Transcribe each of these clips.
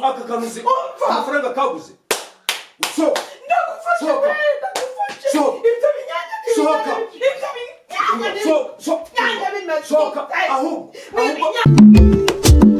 Aka kantu uzi amafaranga kaguze. Sohoka. Ndagufashe. Sohoka. We, ndagufashe. Sohoka. Ibyo binyanya ni Sohoka. ibyo binyanya ni Sohoka. Sohoka. binyanya bimeze Sohoka. gute? Ahubwo Ni ahubwo ibinyanya.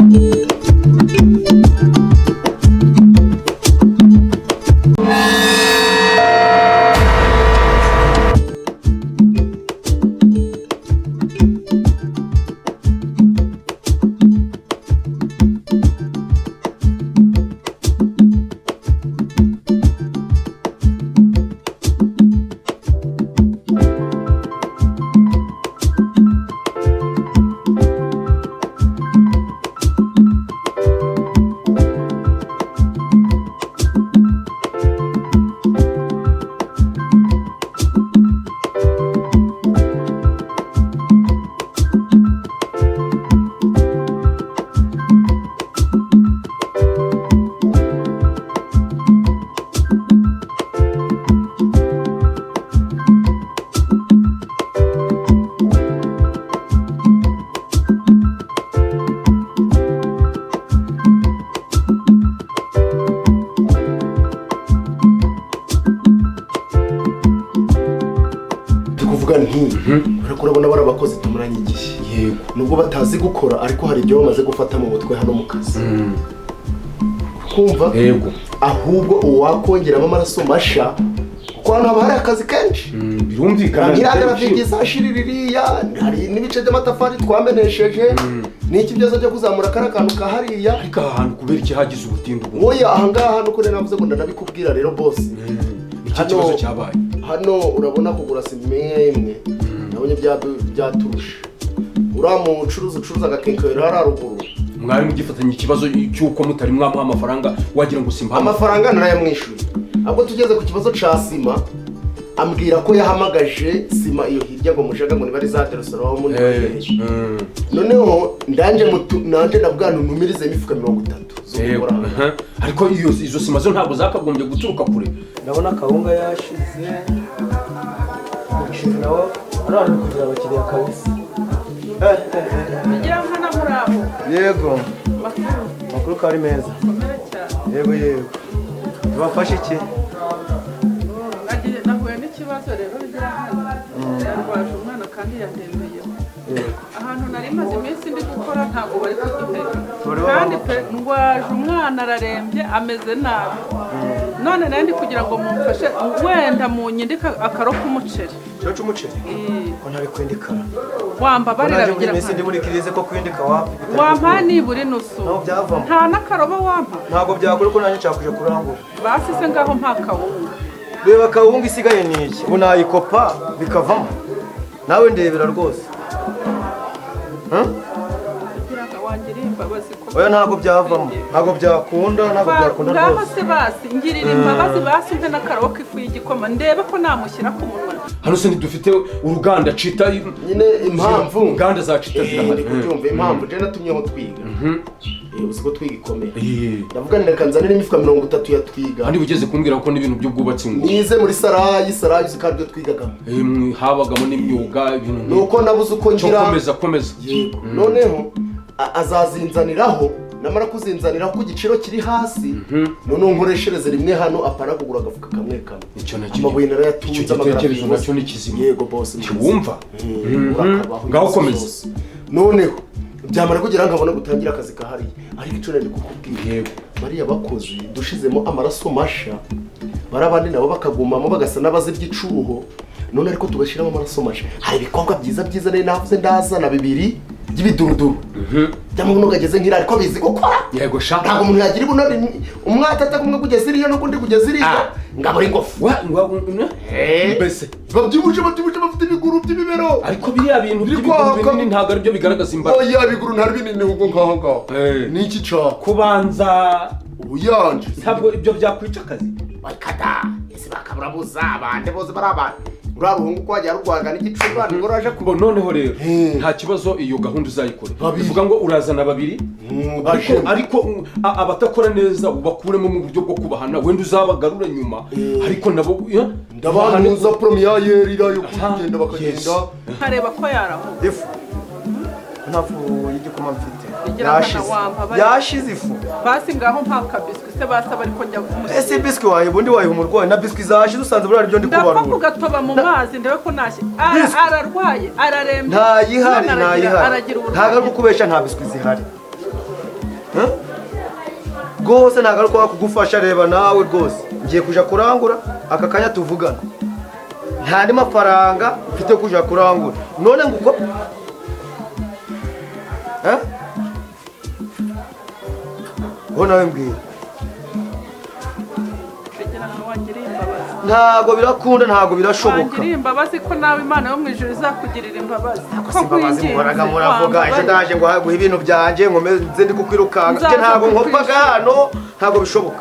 Tukuvuga nti urako urabona bari abakozi tumaranye igihe. Yego. Nubwo batazi gukora, ariko hari ibyo bamaze gufata mu mutwe hano mu kazi. Kumva? Yego. Ahubwo uwakongeramo amaraso masha, kuko hano haba hari akazi kenshi. Birumvikana. Nk'iriya zashiririya, hari n'ibice by'amatafari twamenesheje, n'iki byose byo kuzamura kariya kantu ka hariya. Ariko aha hantu kubera iki hagize ubutinde ubu? Oya, ahangaha nuko rero navuze ngo ndanabikubwira rero boss. Nicyo kibazo cyabaye. Hano urabona kugura sima imwe nabonye byaturusha uriya mucuruzi ucuruza agakenkayori hariya ruguru. Mwari mugifatanya ikibazo cy'uko mutari mwamuha amafaranga, wagira ngo simba. Amafaranga narayamwishyuye, ahubwo tugeze ku kibazo ca sima ambwira ko yahamagaje sima iyo hirya ngo mushaga ngo niba ari za derosoro aho muri hehe. Noneho ndanje nanje ndabwana ntumirize imifuka 30 zo Yego. gukora hano. Aha. Ariko iyo izo sima zo ntabwo zakagombye guturuka kure. Ndabona kawunga yashize, umuceri nawo hano hari kugira abakiriya kabisa. Bigira nkana muri abo. Yego. Makuru? Amakuru ko ari meza. Komera cyane. Yego yego, tubafashe iki? Nahuye n'ikibazo rero, bigira hano yarwaje umwana kandi yandembeyeho. Ahantu nari maze iminsi ndi gukora ntabwo bari kuduhera. Bari Kandi pe, ndwaje umwana ararembye, ameze nabi. None nari ndi kugira ngo mumfashe, wenda munyindike akaro k'umuceri. Kiro c'umuceri? Eh. Ko ntari kwindikara? Wambabarira. Nanjye muri Bigira iyi minsi ndi nkana. muri kirize, ko kwindika wapi bitari Wampa gukunda. nibura inusu? Ntabwo byavamo. Nta n'akarobo wampa? Ntabwo byakora, ko nanjye nshaka kuja kurangura. Basi se ngaho mpa kawunga. Reba, kawunga isigaye ni iki? Ubu nayikopa bikavamo? Nawe ndebera rwose. Kugira ngo wangiriye imbabazi ko Oya, ntabwo byavamo, ntabwo byakunda, ntabwo byakunda Ngaho rwose. se basi ngirira imbabazi, basi umpe n'akarobo k'ifu y'igikoma ndebe ko namushyira ku munwa. Hano se ntidufite uruganda cita? Nyine impamvu Inganda za cita Ndi zirahari. kubyumva. Impamvu je natumyeho Twiga. Uzi ko Twiga ikomeye. Ndavuga nti reka nzanire imifuka 30 ya Twiga. Kandi ugeze kumbwira ko n'ibintu by'ubwubatsi ngo Nize muri sarayi, sarayi uzi ko aribyo twigagamo. Habagamo n'imyuga, ibintu nk'ibyo. Nuko nabuze uko Cyo ngira. Komeza, komeza. Yego, noneho azazinzaniraho, namara kuzinzaniraho ku giciro kiri hasi, noneho nkoreshereze rimwe hano, apana kugura agafuka kamwe kamwe. Icyo nacyo Amabuye narayatunze. icyo gitekerezo nacyo ni kizima. Yego boss, ni kizima. Ntiwumva? Urakabaho Ngaho iminsi komeza. yose. Noneho byamara kugera nkabona gutangira akazi kahariye, ariko icyo nari kukubwira, bariya bakozi dushizemo amaraso masha, bari abandi nabo bakagumamo bagasa n'abazirya icuho. None ariko tugashyiramo amaraso masha, hari ibikorwa byiza byiza nari navuze ndazana bibiri by'ibiduruduru by'amabuno gageze nk'iriya, ariko bizi gukora. Yego sha. Ntabwo umuntu yagira ibuno rimwe umwatata kumwe kugeza iriya n'ukundi kugeza iriya Ah. ngo abure ingufu. Mbese Babyibushe, babyibushe, bafite ibiguru by'ibibero. Ariko biriya bintu Biri by'ibiguru kwaka. binini ntabwo aribyo bigaragaza imbaraga. Oya, ibiguru ntari binini, ahubwo ngaho ngaho ni iki ca Kubanza ubuyanje. Ntabwo ibyo byakwica akazi. Bakada ese bakaburabuza abandi bose bari abantu uriya ruhungu ko wajya rurwaga n'igicuba nibwo ruraje Ngo noneho rero nta kibazo, iyo gahunda uzayikora. Babiri. Bivuga ngo urazana babiri, ariko Bajemo. ariko abatakora neza ubakuremo mu buryo bwo kubahana, wenda uzabagarure nyuma, ariko nabo Ndabanuza promiyayeri iriya yo Aha, kugenda bakagenda. yes. Nkareba ko yarahuka. Ifu, nta fu y'igikoma mfite. Bigira nkana Yashize. Wambabarira. Yashize ifu. Basi ngaho mpa akabiswi se, basaba ariko njya Ese kumushyira. biswi wayiha ubundi, wayiha umurwayi na biswi zashize, usanze buriya aribyo ndi Ndapfa kubarura. kugatoba mu mazi ndebe ko nashye. Biswi. Ararwaye, ararembye. Ntayihari. None Ntayihari. aragira uburwayi. Ntabwo ari kukubesha, nta biswi zihari. Huh? Rwose ntabwo ari kuba kugufasha, reba nawe rwose ngiye kuja kurangura aka kanya tuvugana, nta andi mafaranga mfite kuja kurangura none ngo uko. Eh? Ho nawe mbwira. Bigira ngo wangiriye imbabazi. Ntabwo birakunda, ntabwo birashoboka. Wangiriye imbabazi ko nawe Imana yo mu ijuru izakugirira imbabazi, ko Si imbabazi muhoraga nkwinginze, muravuga ejo wambabarira. Ndaje ngo guha ibintu byanjye nkomeze ndi kukwirukanka. Nzaza Njye ntabwo nkopaga kukwishyura. hano, ntabwo bishoboka.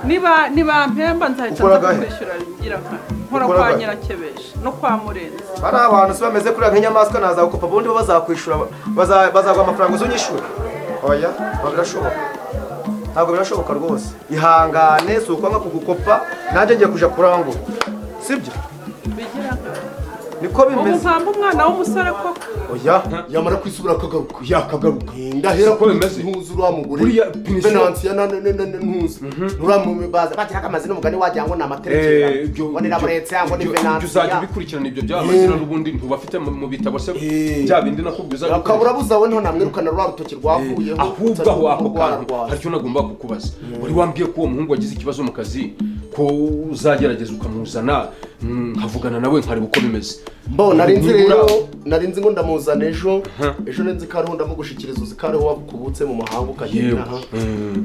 Niba mpemba nzahita Ukora nza gahe? kukwishyura. Ngira nka nkora Ukora kwa gahe? Nyirakebesha no kwa Murenzi. Bari abantu si bameze kuriya nk'inyamaswa, nazagukopa ubundi bo bazakwishura, bazaguha amafaranga uzunyishura. Oya, ntabwo birashoboka, ntabwo birashoboka rwose. Ihangane, si ukwanga kugukopa, nanjye ngiye kuja kurangura, sibyo? Bigira nka Niko ubu bimeze. mpamba umwana w'umusore koko? Oya. Yamara kwisubira akagaruka. Yakagaruka. Ndahera. Siko bimeze. Ntuzi uriya mugore Buriya punition- Venansiya na ntuzi uriya baza bagiraga amazina, umugani wagira ngo ni amaterekera, ngo ni Laburetse, ngo ni Ibyo uzajya Venansiya. ubikurikirana, ibyo by'amazina n'ubundi ntubafite mu bitabo se, bya bindi nakubwiye uzajya Akabura buzawe nto namwirukana, rwa rutoki rwavuyeho. Ahubwo aho ako kantu Rwarwaye. hari icyo nagomba kukubaza. Wari wambwiye ko uwo muhungu wagize ikibazo mu kazi, ko uzagerageza ukamuzana, nkavugana nawe nkareba uko bimeze. Mbo nari nzi Nibura- rero, nari nzi ngo ndamuzana ejo. Ejo nari nzi ko ariho ndamugushikiriza, uzi ko ariho wakubutse mu mahanga ukagenda. Yewe. Aha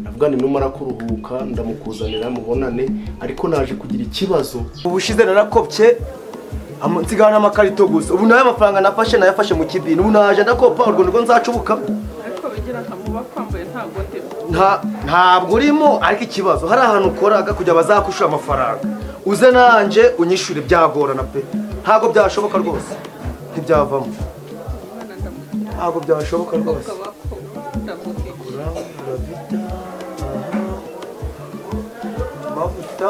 ndavuga ni numara kuruhuka ndamukuzanira mubonane, ariko naje kugira ikibazo. Ubushize narakopye nsigara n'amakarito gusa. Ubu nayo amafaranga nafashe nayafashe mu kibini, ubu naje ndakopa, urwo nirwo nzacubuka. Ariko bigira nka muba kwambaye ntabwo ndimo. Ntabwo urimo, ariko ikibazo hari ahantu ukoraga kugira bazakwishura amafaranga, uze nanje unyishure byagorana pe, ntabwo byashoboka rwose, ntibyavamo. Umwana ndamugira. Ntabwo byashoboka rwose. Ukaba ndamugira. Uravita, aha. Amavuta.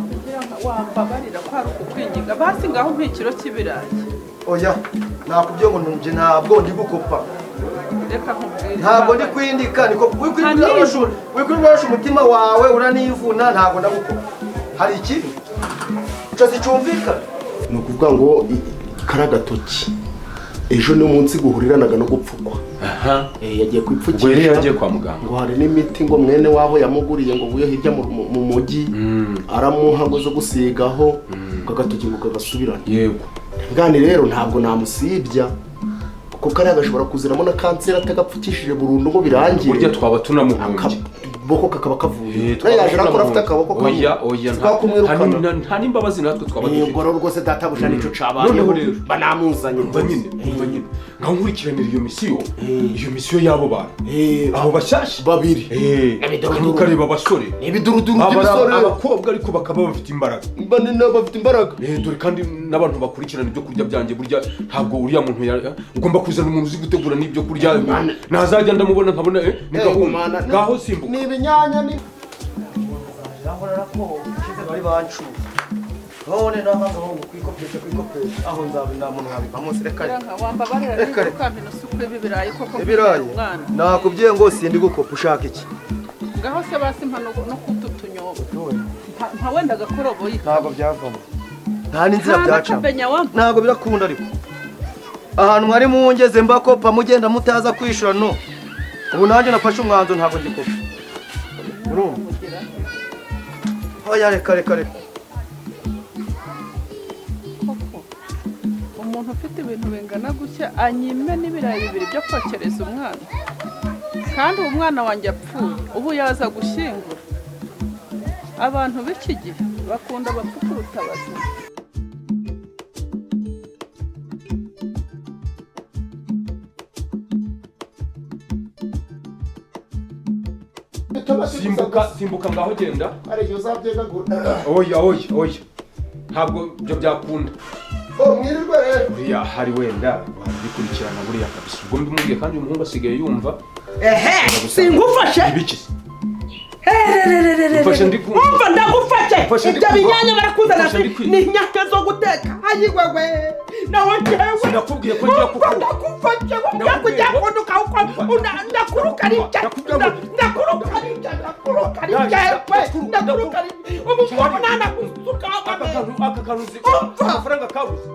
Bigira nka wambabarira ko hari ukukwinginga, basi ngaho mpa ikiro cy'ibirayi. Oya, nakubwiye ngo nje ntabwo ndi gukopa. Reka nkubwire. Ntabwo ndi kwindika, niko wikwindika umutima wawe uranivuna, ntabwo ndagukopa. Hari ikibi icyo sicyumvikana. Ni ukuvuga ngo kariya gatoki ejo ni umunsi guhuriranaga no gupfukwa. Aha. Yagiye Ubwo yari kwipfukisha. yagiye kwa muganga. Ngo hari n'imiti ngo mwene wabo yamuguriye ngo uvuye hirya mu mujyi, aramuha ngo zo gusigaho ngo agatoki ngo kagasubirane. Bwani rero ntabwo namusibya, kuko kariya gashobora kuziramo na kanseri atagapfukishije burundu ngo birangire. Burya twaba tunamuhombye. Akaboko kakaba kavuye. Twaba Nawe yaje arakora afite akaboko kamwe. Oya, oya, Twakumwirukana. nta n'imbabazi natwe twaba Ubwo dufite. rero rwose databuja nicyo cabayeho. Noneho rero. Banamuzanye. Umva nyine, umva nyine, ngaho nkurikiranira iyo misiyo y'abo bantu, abo bashyashya Babiri. Kandi ukareba abasore. Ibiduruduru Aba ari by'ibisore. abakobwa ariko bakaba bafite imbaraga. Banini bafite imbaraga. Dore kandi n'abantu bakurikirana ibyo kurya byanjye, burya ntabwo uriya muntu ugomba kuzana umuntu uzi gutegura n'ibyo kurya, nazajya ndamubona nkabona ni gahunda. Ngaho simbuka. Ni ibinyanya ni Bari bancuye none nahangaho ngo kwikopesha, kwikopesha aho nzaba nta muntu wabivamo, reka. Bigira nka wambabarira. Reka, reka. Ukampa isuku y'ibirayi koko? Ibirayi? Umwana. Nakubwiye ngo sindi gukopa, ushaka iki? Ngaho se basi mpa no kutu tunyobwa, nka wenda agakoroboyi. Ntabwo byavamo, nta n'inzira Nta byacamo. n'akabenya wampa? Ntabwo birakunda, ariko ahantu mwari mungeze mbakopa mugenda mutaza kwishura, no ubu nanjye nafashe umwanzuro, ntabwo ngikopa, urumva? Mugira. Oya, reka, reka, reka. Koko umuntu ufite ibintu bingana gutya anyime n'ibirayi bibiri byo kokereza umwana, kandi ubu umwana wanjye apfuye ubu yaza gushyingura. Abantu b'iki gihe bakunda abapfu kuruta abazima. Simbuka, simbuka, ngaho genda. Hari igihe uzabyegagura. Oya, oya, oya, ntabwo ibyo byakunda. Oh, mwirirwe rero. Buriya hari wenda wabikurikirana buriya kabisa, ubwo mbimubwiye, kandi uyu muhungu asigaye yumva. Ehe, singufashe. Ibiki se? Mfashe ndi kumva. Umva, ndagufashe. Mfashe ndi Ibyo kumva. binyanya barakuzana Mfashe ndi kwiga. ni inyanya zo guteka. Ayiwewe, Nawe njyewe Sinakubwiye ko ngiye kukuruka. Ndakufashe ngo kujya kunduka uko ndakuruka rica. Ndakuruka rica, ndakuruka rica. Ndakuruka rica. Ubu nana kusuka Aka kantu uzi amafaranga kabuze.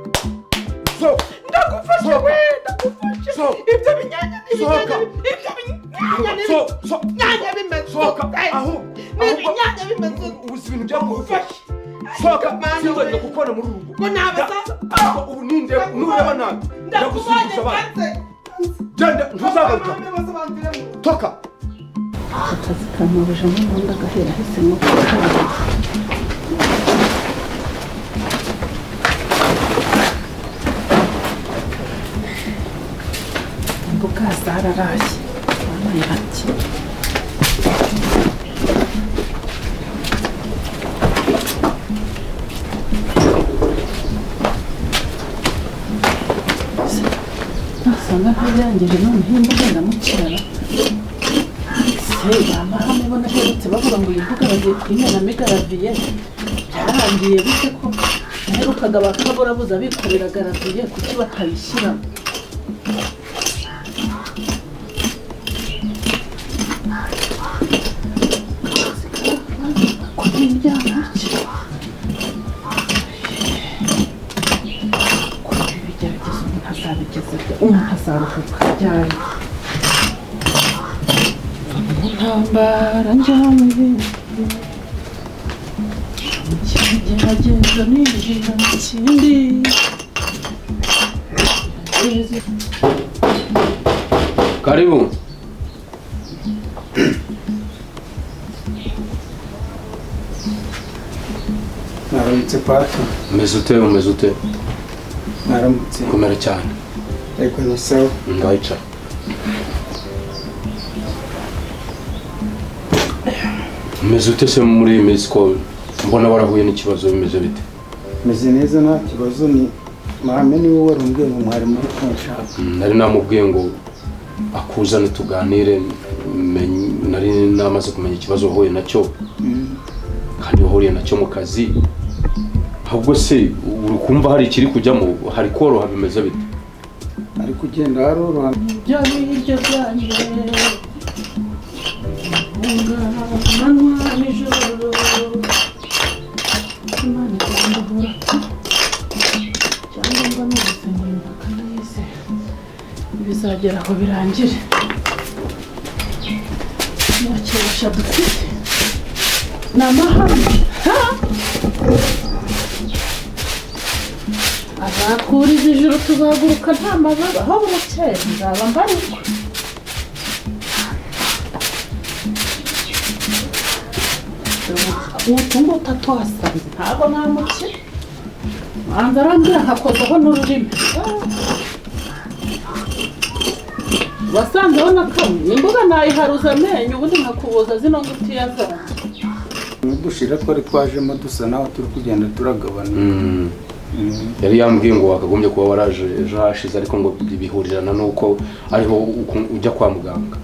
Ndakufashe we, ndakufashe. Ibyo binyanya Sohoka. Ibyo binyanya Sohoka. bimeze. Sohoka. Aho. Ni ibinyanya bimeze. Ubu si ibintu byagufashe. Sohoka. Sinzongera kukubona muri uru rugo. Ngo nabasa. Ubu ninde nureba nabi. Ndagusubiza abana. Genda ntuzagaruka. Toka. Akazi kamabuje n'ubundi agahera ahisemo gukora. Imboga zararaye mama yanjye. Nasanga ntabirangije noneho imboga ndamukirara. Se amahame ubona aherutse bavuga ngo iyi mbuga bagiye kuyimenamo igaraviye, byarangiye bite ko naherukaga bakaburabuza bikorera garaviye, kuki batayishyiramo? Umuntu azaruhuka ryari? Mu ntambara njya mu bindi, mu kigeragezo ninjira mu kindi. Karibu. Mwaramutse Patu. Umeze ute, umeze ute? Mwaramutse. Komera cyane. Yego ni sawa. Ndayicara. Umeze ute se muri iyi minsi ko mbona warahuye n'ikibazo, bimeze bite? Meze neza nta kibazo, ni mahame niwe wari umbwiye ngo mwari muri kunshaka. Nari namubwiye ngo akuzane tuganire, nari namaze kumenya ikibazo wahuye nacyo. Kandi wahuriye nacyo mu kazi. Ahubwo se uri kumva hari ikiri kujyamo, hari koroha, bimeze bite? Ari kugenda haroroha. Ibyo biryo byanjye amanywa nijoro, Imana igomba cyangwa ni ugusenga bakanayizera, bizagera aho birangire. Nta kibasha dufite ni amahame. Azakuriza ijuru tuzaguruka nta mababa, aho burakeye nzaba mbarirwa. Utu ngutu tuhasanze ntabwo namukira, manza arambwira nkakozaho n'ururimi. Wasanzeho na kamwe imbuga nayiharuza amenyo, ubundi nkakuboza zino ngutiya zanjye. N'udushira twari twajemo dusa naho turi kugenda turagabana. Yari yambwiye ngo wakagombye kuba waraje ejo hashize, ariko ngo bihurirana nuko ariho ujya kwa muganga.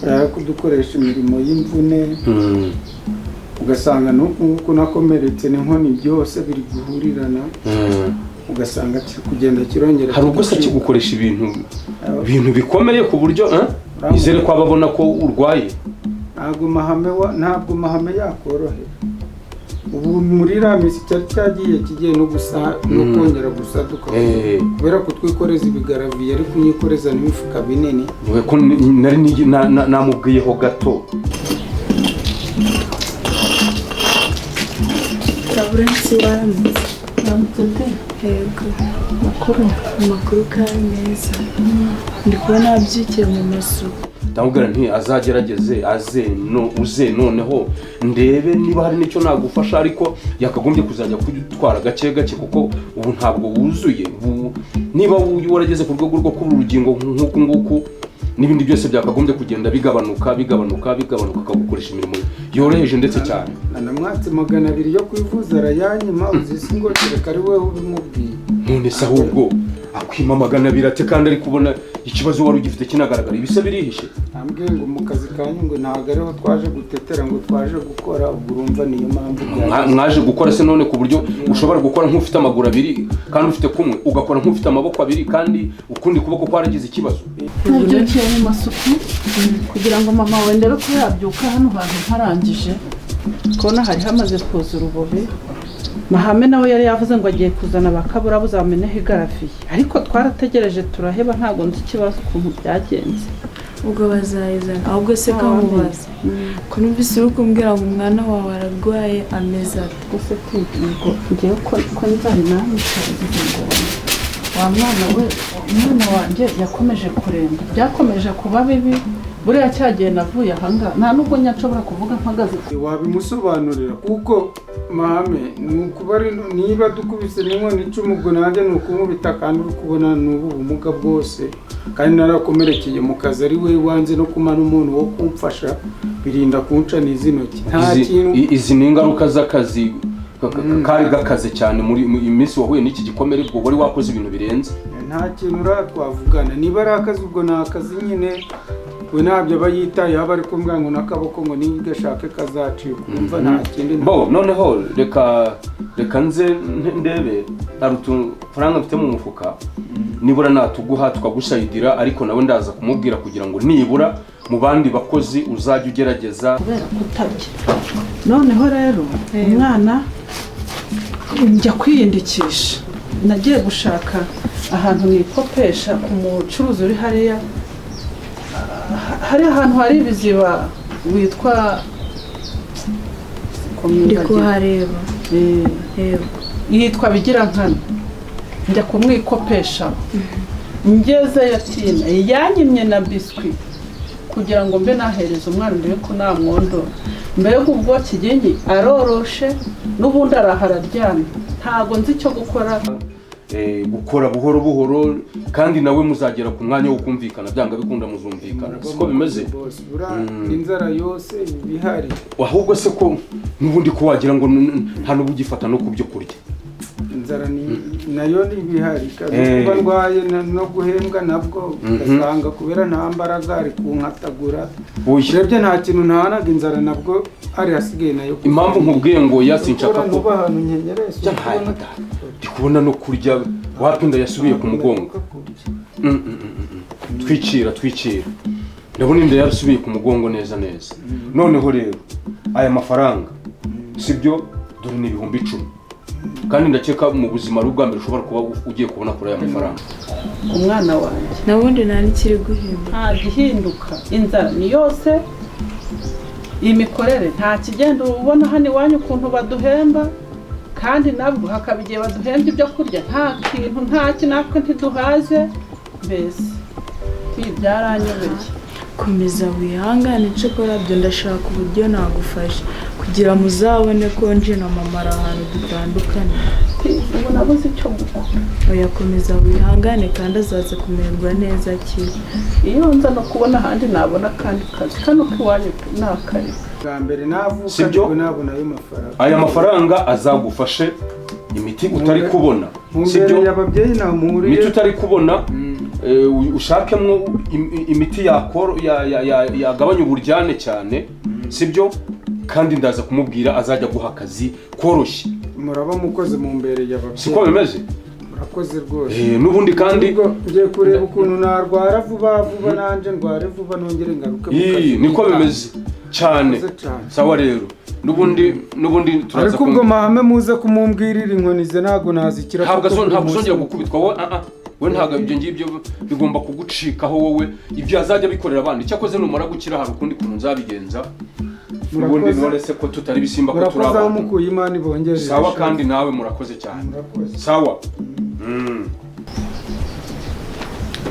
Urara kudukoresha imirimo y'imvune, ugasanga nuko nguko nakomeretse n'inkoni byose biri guhurirana, ugasanga kiri kugenda kirongera. Hari ubwo se kigukoresha ibintu bikomeye ku buryo izere ko ababona ko urwaye? Ntabwo mahame yakorohera. Ubu muri iriya minsi cyari cyagiye kigiye no gusa no kongera gusaduka, kubera kutwikoreza ibigaraviye, ariko kunyikoreza n'imifuka binini. Ko nari namubwiyeho gato. Laurence waramutse. Waramutse ute? Yego. Amakuru? Amakuru kari meza. Ndi kubona wabyukiye mu masuku. Ndamubwira nti azagerageze aze no uze noneho ndebe niba hari nicyo nagufasha, ariko yakagombye kuzajya kudutwara gake gake kuko ubu ntabwo wuzuye. Niba warageze ku rwego rwo kubura urugingo nk'uku nguku n'ibindi byose byakagombye kugenda bigabanuka bigabanuka bigabanuka, akagukoresha imirimo yoroheje ndetse cyane. Namwatse 200 yo kwivuza arayanyima, uzisi ngo kereka ari wewe ubimubwiye. None se ahubwo akwima 200 ate kandi ari kubona ikibazo wari ugifite kinagaragara, ibise birihishe. Yarambwiye ngo mu kazi kanyu ngo ntabwo ariho twaje gutetera, ngo twaje gukora. Ubwo urumva niyo mpamvu byagenze. Mwaje gukora se none ku buryo ushobora gukora nk'ufite amaguru abiri kandi ufite kumwe, ugakora nk'ufite amaboko abiri kandi ukundi kuboko kwaragize ikibazo? Nabyukiye mu masuku kugira ngo mama wawe ndebe ko yabyuka hano hantu ntarangije, kubona hari hamaze kuza urubobi. Mahame nawe yari yavuze ngo agiye kuzana bakaburabuza bameneho igaraviye, ariko twarategereje turaheba, ntabwo nzi ikibazo ukuntu byagenze. Ubwo bazayizana. Ahubwo se kamubaza, ko numvise uri kumbwira ngo umwana wawe ararwaye, ameze ate? Gusa ubwo ngewe ko nzari namwicaye ngo wa mwana we, umwana wanjye yakomeje kuremba, byakomeje kuba bibi. Buriya cyagihe navuye ahangaha nta nubwo nshobora kuvuga mpagaze. Wabimusobanurira, kuko Mahame ni ukuba niba dukubise n'inkoni 10, ubwo nanjye ni ukumubita, kandi uri kubona n'ubu bumuga bwose, kandi narakomerekeye mu kazi, ari we wanze no kumana umuntu wo kumfasha, birinda kunca n'izi ntoki. Nta kintu. Izi ni ingaruka z'akazi kari gakaze cyane muri iminsi wahuye n'iki gikomere, ubwo wari wakoze ibintu birenze. Nta kintu uriya twavugana, niba ari akazi ubwo ni akazi nyine, we ntabyo aba yitayeho, aba ari kumbwira ngo n'akaboko ngo nigashake kazacika, urumva nta kindi. Bo noneho reka nze ndebe hari utufaranga mfite mu mufuka, nibura natuguha tukagusayidira, ariko nawe ndaza kumubwira kugira ngo nibura mu bandi bakozi uzajya ugerageza. Kubera kutarya. Noneho rero umwana njya kwiyandikisha, nagiye gushaka ahantu nikopesha ku mucuruzi uri hariya, hari ahantu hari ibiziba witwa Ndi kuhareba. Yitwa Bigirankana, njya kumwikopesha. Ngezeyo Tina yanyimye na biswi kugira ngo mbe nahereza umwana ndebe ko namwondora. Mbega ubwo Kigingi aroroshe n'ubundi araha araryamye, ntabwo nzi icyo gukora. Gukora buhoro buhoro, kandi nawe muzagera ku mwanya wo kumvikana, byanga bikunda muzumvikana, siko bimeze? Inzara yose ibihari. Ahubwo se ko n'ubundi ko wagira ngo nta n'ubu ugifata no ku byo kurya? Inzara nayo ni ibihari, kuba ndwaye no guhembwa nabwo ugasanga kubera nta mbaraga ari kunkatagura, urebye nta kintu ntahanaga, inzara nabwo hari hasigaye nayo. Impamvu nkubwiye ngo yasinshaka ko ndi kubona no kurya wapinda yasubiye ku mugongo. Twicira ndabona inda yarasubiye ku mugongo neza neza. Noneho rero aya mafaranga sibyo, dore ni 10,000, kandi ndakeka mu buzima ari ubwa mbere ushobora kuba ugiye kubona kuri aya mafaranga. Umwana wanjye nabundi nta n'ikiri guhinduka, nta gihinduka, inzara ni yose, imikorere nta kigenda. Ubona hano iwanyu ukuntu baduhemba, kandi nabwo hakaba igihe baduhembye ibyo kurya nta kintu, nta kinatwe ntiduhaze, mbese byaranyobeye. Komeza wihangane nshobora byo, ndashaka uburyo nagufasha kugira muzabone ko nje na mama ari ahantu dutandukanye. Ubu nabuze icyo gukora. Oya komeza wihangane kandi azaza kumererwa neza akiri. Iyo nza no kubona ahandi nabona kandi kazi kano kiwanyu nakare. Bwa mbere navuka nibwo nabona ayo mafaranga. Aya mafaranga azagufashe imiti utari kubona. Sibyo? Ababyeyi namuriye. Imiti utari kubona ushakemwo imiti yagabanya uburyane cyane, sibyo? Kandi ndaza kumubwira azajya guha akazi koroshye. Muraba mukoze mu mbere y'ababyeyi. Siko bimeze? Murakoze rwose. N'ubundi kandi ngiye kureba ukuntu narwara vuba vuba, nanje ndware vuba nongere ngaruke mu kazi. Niko bimeze cyane. Sawa rero. N'ubundi turaza. Ariko ubwo Mahame muze kumumbwirira inkoni ze ntago nazikira. Ntabwo uzongera gukubitwa wowe. We ntabwo ibyo ngibyo bigomba kugucikaho wowe, ibyo azajya bikorera abandi. Cyakoze numara gukira hari ukundi kuntu nzabigenza. Ubundi none se ko tutari bisimba ko turaba. Murakoze aho mukuye Imana ibongerere. Sawa kandi nawe murakoze cyane. Sawa.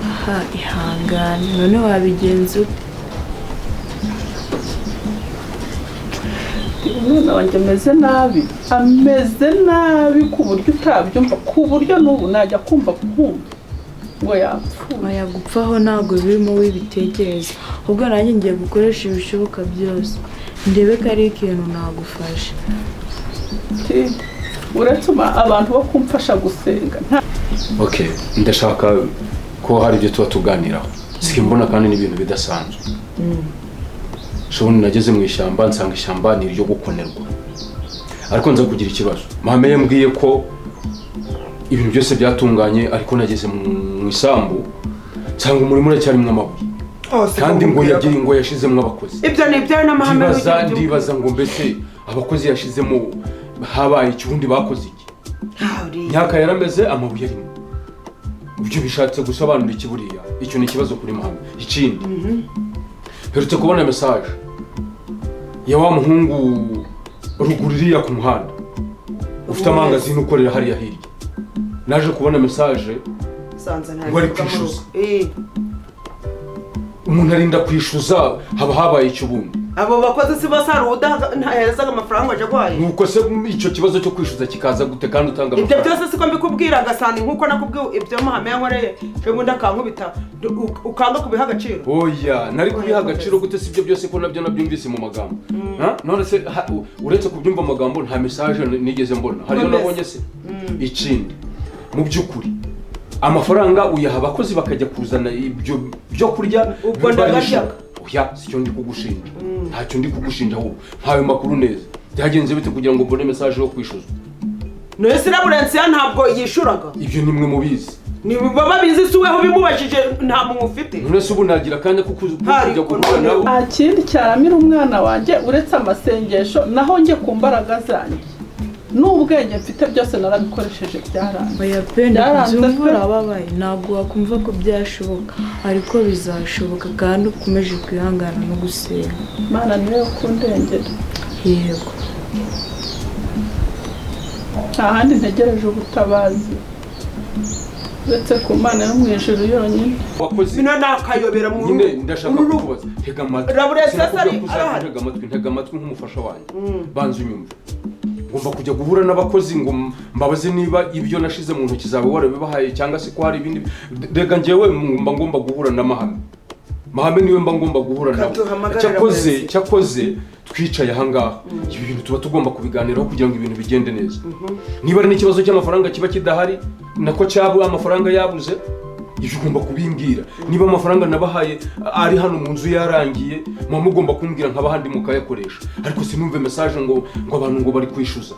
Aha ihangane none wabigenza ute? Umwana wanjye ameze nabi, ameze nabi ku buryo utabyumva, ku buryo n'ubu najya kumva ngo yapfuye. Oya gupfaho ntabwo birimo wibitekereza, ubwo nanjye ngiye gukoresha ibishoboka byose ndebe ko ari ikintu nagufasha. Uretse abantu bo kumfasha gusenga. Okay, ndashaka ko hari ibyo tuba tuganiraho. Sigaye mbona kandi n'ibintu bidasanzwe. Shobora nageze mu ishyamba nsanga ishyamba ni iryo gukonerwa. Ariko nza kugira ikibazo. Mahame yambwiye ko ibintu byose byatunganye, ariko nageze mu isambu nsanga umurimo uracyarimo amabuye. Kandi ngo yagiye ngo yashizemo abakozi. Ibyo ni ibyawe n'amahame. Ndibaza ngo mbese abakozi yashizemo habaye iki, ubundi bakoze iki? Imyaka yarameze amabuye arimo. Ibyo bishatse gusobanura iki buriya? Icyo ni ikibazo kuri Mahame. Ikindi, mperutse kubona message ya wa muhungu ruguru iriya ku muhanda ufite amangazini ukorera hariya hirya. Naje kubona message ngo ari kwishyuza. Umuntu arinda kwishyuza haba habaye iki ubundi? Abo bakozi si bose hari udaherezaga amafaranga aje guhaye. Nuko se icyo kibazo cyo kwishyuza kikaza gute kandi utanga amafaranga? Ibyo byose siko mbikubwira gasani, nkuko nakubwiye ibyo Mahame yankoreye ubundi akankubita ukanga kubiha agaciro. Oya, nari kubiha agaciro gute si ibyo byose ko nabyo nabyumvise mu magambo. None se uretse kubyumva amagambo nta message nigeze mbona. Hariyo nabonye se. Ikindi mu by'ukuri amafaranga uyaha abakozi bakajya kuzana ibyo byo kurya ubwo ndagashaka. Oya, sicyo ndi kugushinja. Ntacyo ndi kugushinja ahubwo ntayo makuru neza. Byagenze bite kugira ngo mbone message yo kwishyuza? None se Laburensiya ntabwo yishuraga? Ibyo nimwe mubizi. Ni baba bizi si weho bimubashije nta muntu ufite. None se ubu nagira akanya ko kujya guhura nawe? Nta kindi cyaramira umwana wanjye uretse amasengesho, naho njye ku mbaraga zanjye n'ubwenge mfite byose narabikoresheje byaranze. Oya pe, ndabyumva urababaye, ntabwo wakumva ko byashoboka, ariko bizashoboka kandi ukomeje kwihangana no gusenga. Mana niwe ukundengera. Yego. Nta handi ntegereje ubutabazi uretse ku Mana yo mu ijuru yonyine. Bino nakayobera mu rugo. Ndashaka kukubaza. Ntega amatwi. Ntega amatwi nk'umufasha wanjye. Banza unyumve. Ngomba kujya guhura n'abakozi ngo mbabaze niba ibyo nashize mu ntoki zawe warabibahaye cyangwa se ko hari ibindi. Rega njyewe mba ngomba guhura na Mahame. Mahame niwe mba ngomba guhura nawe. Cyakoze twicaye aha ngaha. Ibi bintu tuba tugomba kubiganiraho kugira ngo ibintu bigende neza. Niba ari n'ikibazo cy'amafaranga kiba kidahari, nako cyabo amafaranga yabuze, ibyo ugomba kubimbwira. Niba amafaranga nabahaye ari hano mu nzu yarangiye, muba mugomba kumbwira nk'abahandi mukayakoresha. Ariko sinumve message ngo abantu ngo bari kwishyuza.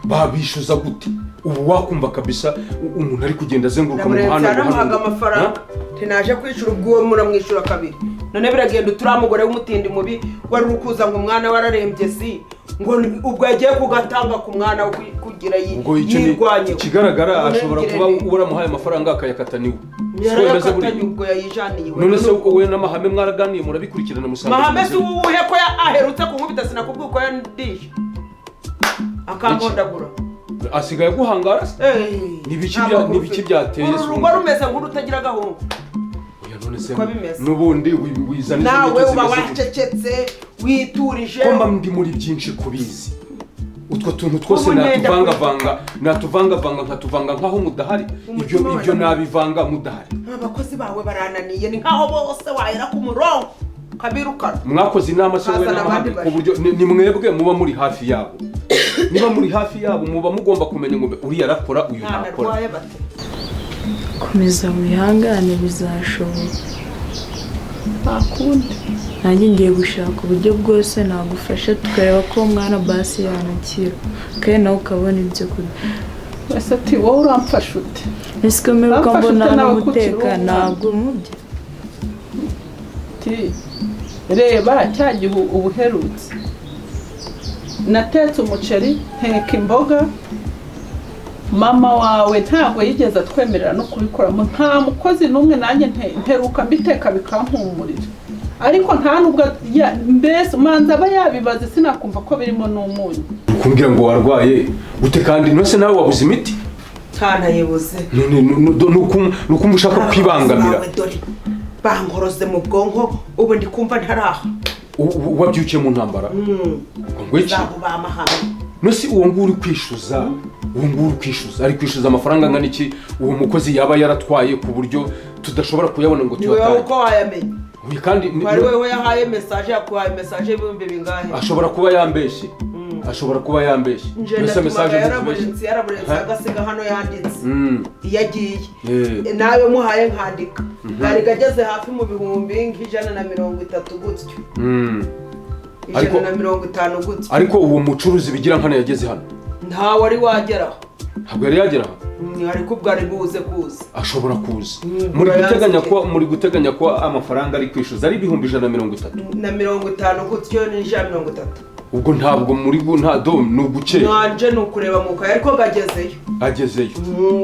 Babishyuza gute? Ubu wakumva kabisa umuntu ari kugenda azenguruka mu muhanda. Naramuhaga amafaranga tinaje kwishura ubwo muramwishura kabiri. None biragenda uturamugore w'umutindi mubi wari urukuza ngo umwana wararembye si ngo ubwo yagiye kugatanga ku mwana kugira yirwanye. Ikigaragara ashobora kuba waramuhaye amafaranga akayakata niwe. Yarayakatanye ubwo yayijaniye. None se uko we na Mahame mwaraganiye murabikurikirana musanga? Mahame si uwuhe ko aherutse kunkubita sinakubwiye uko yandishe akankondagura. Asigaye guhangara se? Nibiki byateye se? Urugo rumeze nk'urutagira gahungu. Oya none se nubundi wizana nawe uba wacecetse witurije. Ko mba ndi muri byinshi kubizi. Utwo tuntu twose natuvangavanga nkatuvanga nkaho mudahari. Ibyo nabivanga mudahari. Abakozi bawe barananiye ni nkaho bose wahera ku murongo kabirukana. Mwakoze inama se we n'amahame ku buryo ni mwebwe muba muri hafi yabo. Niba muri hafi yabo muba mugomba kumenya ngo uriya arakora uyu ntakora. Komeza wihangane bizashoboka. Nta kundi. Nanjye ngiye gushaka uburyo bwose nagufasha tukareba ko umwana basi yanakira kandi nawe ukabona ibyo kurya. Ese ati wowe uramfasha ute? Ese ko mperuka mbona n'umuteka ntabwo umubye. Reba cya gihe ubuherutse natetse umuceri nteka imboga, mama wawe ntabwo yigeze atwemerera no kubikoramo, nta mukozi n'umwe nanjye nteruka mbiteka bikampumurira. Ariko nta nubwo mbese manza aba yabibaze sinakumva ko birimo n'umunyu. Kumbwira ngo warwaye gute kandi nose nawe wabuze imiti? Ntanayibuze. None nukumva ushaka kwibangamira. Bankoroze mu bwonko ubu ndi kumva ntaraha. Wabyukiye mu ntambara? Ngo iki? Nose uwo nguwo uri kwishyuza, uwo nguwo uri kwishyuza, ari kwishyuza amafaranga angana iki uwo mukozi yaba yaratwaye ku buryo tudashobora kuyabona ngo tuyatange? Ni uko wayamenye. Kandi wari wewe yahaye message yakuhaye message y'ibihumbi bingahe? Ashobora kuba yambeshye. Ashobora kuba yambeshye. Mbese message yaraburenze agasiga hano yanditse. Iyo agiye nawe muhaye nkandika. Gari gageze hafi mu bihumbi 130 gutyo. 150 gutyo. Ariko uwo mucuruzi bigira nkana yageze hano. Nta wari wageraho. Ntabwo yari yageraho. Ariko ubwo ari buze kuza. Ashobora kuza. Muri guteganya ko amafaranga ari kwishuza ari 130. Na 50 gutyo ni 130. Ubwo ntabwo muri nta do nuguke. Nanje nukureba muka ariko gagezeyo. Agezeyo.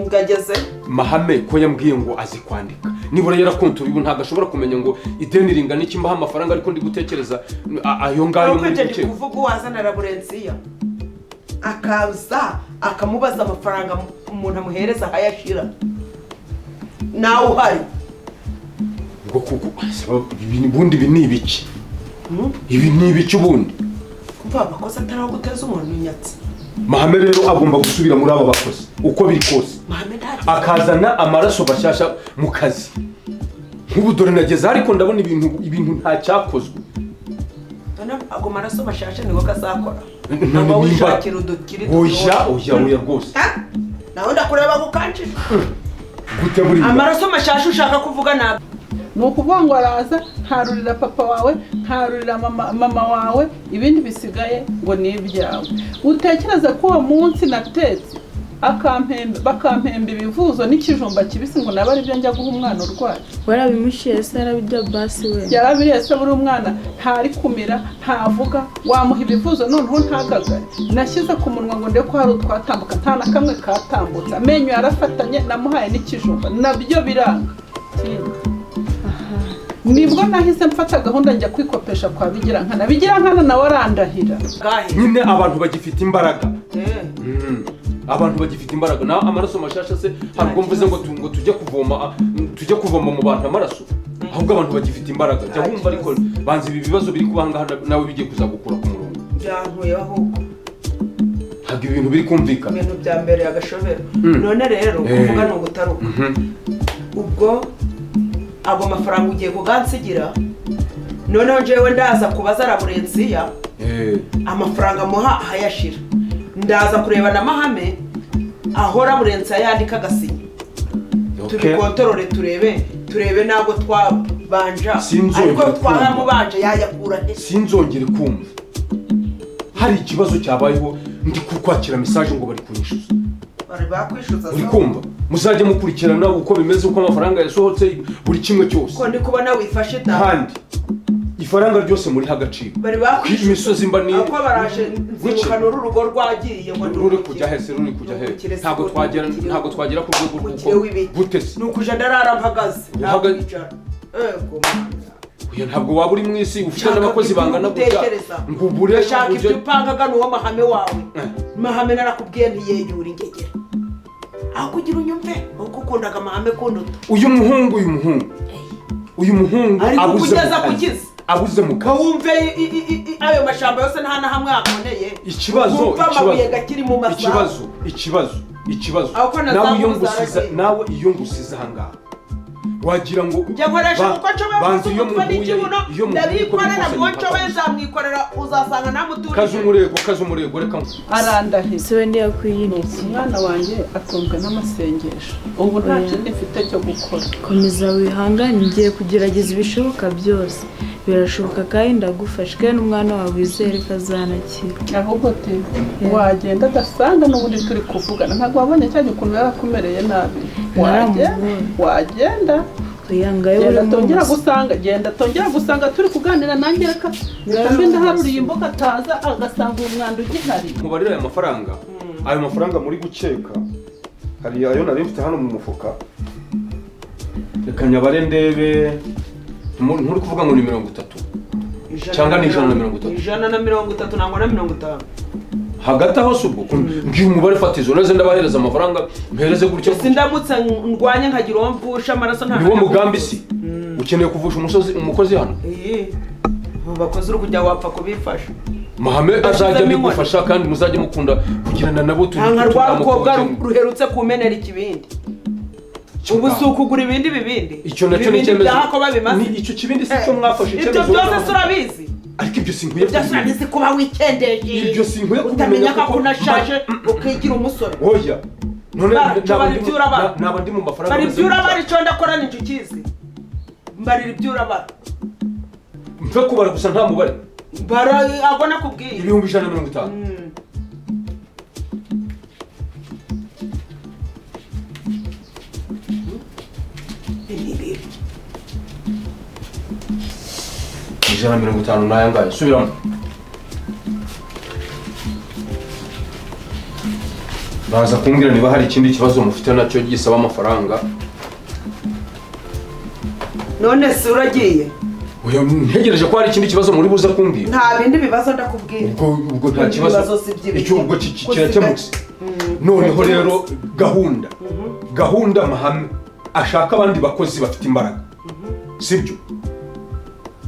Gagezeyo. Mahame ko yambwiye ngo azi kwandika. Nibura yarakontora ubu ntago ashobora kumenya ngo ideni ringana iki mbaha amafaranga ariko ndi gutekereza ayo ngayo muri guke. Kuvuga uwazana Laburensiya. Akaza akamubaza amafaranga umuntu amuhereza hayashira. Nawe uhari. Ngo kuko ubundi ibi ni ibiki? Ibi ni ibiki ubundi? Kumva abakozi atari aho guteza umuntu inyatsi. Mahame rero agomba gusubira muri aba bakozi uko biri kose. Akazana amaraso bashyashya mu kazi. Nk'ubu dore nageze ariko ndabona ibintu nta cyakozwe. Ago maraso bashasha niko kazakora. Ntabwo wishakira udukiri. Oya oya oya rwose. Nawe ndakureba gukanjira. Gute buri amaraso mashasha ushaka kuvuga nabi. Ni ukuvuga ngo araza nkarurira papa wawe nkarurira mama wawe ibindi bisigaye ngo ni ibyawe. Utekereza ko uwo munsi natetse bakampemba ibivuzo n'ikijumba kibisi ngo naba ari byo njya guha umwana urwaye. Warabimushiye se arabirya basi we. Yarabiriye se buri umwana ntari kumira ntavuga wamuha ibivuzo noneho ntagagare. Nashyize ku munwa ngo ndeko hari utwatambuka nta na kamwe katambutse. Amenyo yarafatanye namuhaye n'ikijumba nabyo biranga. Nibwo nahise mfata gahunda njya kwikopesha kwa Bigirankana. Bigirankana nawe arandahira. Nyine abantu bagifite imbaraga. Abantu bagifite imbaraga na amaraso mashasha se harubwo mvuze ngo tujye kuvoma mu bantu amaraso ahubwo abantu bagifite imbaraga jya wumva ariko banze ibi bibazo biri kubanga nawe bigiye kuzagukura ku murongo. Byankuye ahubwo ntabwo ibintu biri kumvikana ibintu bya mbere agashobero. None rero kuvuga no gutaruka ubwo abo mafaranga ugiye kugansigira noneho jewe ndaza kubaza Laburensiya amafaranga muha hayashira. Ndaza kureba na Mahame aho Laburensiya yandika agasinya. Tubikontorore turebe ntabwo twabanja ariko twaramubanje yayakura he. Sinzongere kumva hari ikibazo cyabayeho ndi kukwakira message ngo bari kunyishuza. Bari bakwishuza. Uri kumva muzajye mukurikirana uko bimeze uko amafaranga yasohotse buri kimwe cyose. Ko ndi kubona wifashe da. Kandi ifaranga ryose muri hagaciro. Bari bakwishuza. Imisozi mba ni uko baraje nzibukana urugo rwagiye ngo ruri kujya he se ruri kujya he. Ntabwo twagera ku rwego rw'uko gute se. Nukuja ndarara mpagaze. Ntabwo icara. Ego. Oya ntabwo waba uri mwisi ufite n'abakozi bangana gutya ngo ubure shaka ibyo upangaga n'uwo Mahame wawe. Mahame narakubwiye ntiyeyura ingegera. Aho kugira unyumve uko ukundaga Mahame kunduta. Uyu muhungu abuze abuze mu kazi. Wumve ayo mashamba yose nta na hamwe akoneye. Ikibazo nawe iyo ngusiza ahangaha wagira ngo njya nkoresha uko nshoboye umutwe n'ikibuno ndabikorera ngo nshoboye nzamwikorera uzasanga namuturije. Kaza umurego reka arandahiye. Se wende yakwiyiniki. Umwana wanjye atunzwe n'amasengesho ubu nta kindi mfite cyo gukora. Komeza wihangane ngiye kugerageza ibishoboka byose birashoboka kandi ndagufasha kandi n'umwana wawe wizere ko azanakira. Ahubwo te wagenda adasanga n'ubundi turi kuvugana ntabwo wabonye cyane ukuntu yarakumereye nabi. Wagenda genda tongera gusanga turi kuganira nanjye reka mbe ndaharuriye imboga ataza agasanga umwanda ugihari. Mubarira aya mafaranga ayo mafaranga muri gukeka hari ayo nari mfite hano mu mufuka reka nyabare ndebe nturi kuvuga ngo ni 30 cyangwa ni 130 130 nangwa na 50 hagati aho subwo ngiye umubare fatizo neze ndabahereza amafaranga mpereze gutyo. Sindamutse ndwanye nkagira uwo mvusha amaraso nta niwo mugambi si ukeneye kuvusha umusozi umukozi hano bakoze uri kujya wapfa kubifasha. Mahame azajya bigufasha kandi muzajye mukunda kugirana nabo turi nka rwa rukobwa ruherutse kumenera ikibindi. Ubu si ukugura ibindi bibindi icyo nacyo ni icyemezo ni icyo kibindi si cyo mwafashe icyemezo. Ibyo byose surabizi ariko ibyo sinkwiye kubimenya. Kuba wikendeje ibyo sinkwiye kubimenya utamenya ko unashaje ukigira umusore. Oya none naba ndi mu mafaranga bari byura bari cyo ndakora n'icyo kizi. Mbarira ibyo urabara. Mfe kubara gusa nta mubare. Bara ago nakubwiye. 150,000. Ijana na 50 nayo ngayo subiramo. Baza kumbwira niba hari ikindi kibazo mufite nacyo gisaba amafaranga. None se uragiye? Oya ntegereje ko hari ikindi kibazo muri buze kumbwira. Nta bindi bibazo ndakubwira. Ubwo nta kibazo. Icyo ubwo kirakemutse. Noneho rero gahunda. Gahunda mahame ashaka abandi bakozi bafite imbaraga. Sibyo?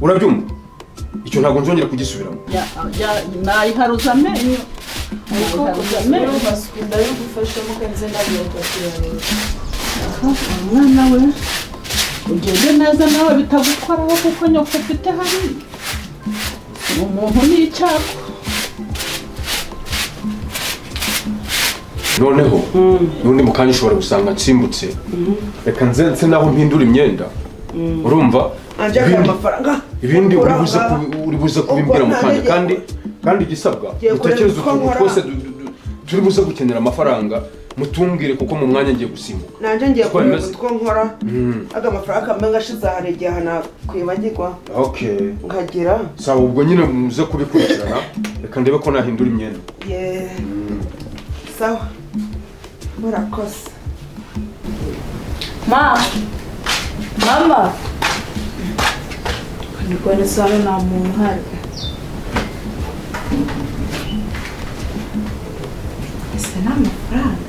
Urabyumva? Icyo ntabwo nzongera kugisubiramo. Nayiharuza amenyo. Umwana we ugende neza nawe bitagukoraho kuko nyoko ufite hariya. Umuntu ni icyago. Noneho n'undi mukanya ushobora gusanga nsimbutse. Reka nze naho mpindura imyenda. Urumva? Ibindi uri buze kubimbwira mu kanya kandi igisabwa utekereze utuntu twose turi buze gukenera amafaranga mutumbwire kuko mu mwanya ngiye gusimbuka. Nanje ngiye kureba utwo nkora aga amafaranga amwe ngashize ahari hana kwibagirwa. Okay. Nkagira. Sawa ubwo nyine muze kubikurikirana reka ndebe ko nahindura imyenda. Yeah. Sawa. Murakoze. Ma. Mama. Ndikubona sano nta muntu uhari. Ese ni amafaranga?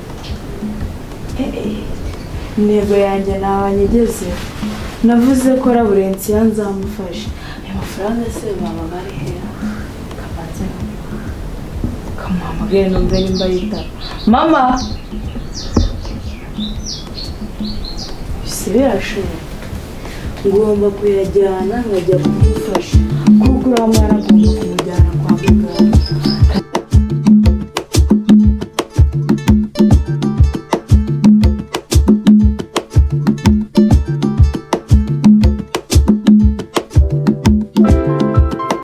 Intego yanjye ntabanyigeze. Navuze ko Laburensiya nzamufasha. Aya mafaranga se baba bari hera? Kabanze kamuhamagare numve nimba yitaba. Mama! Bise birashoboka. Ngomba kuyajyana nkajya kumufasha kuko uriya mwana agomba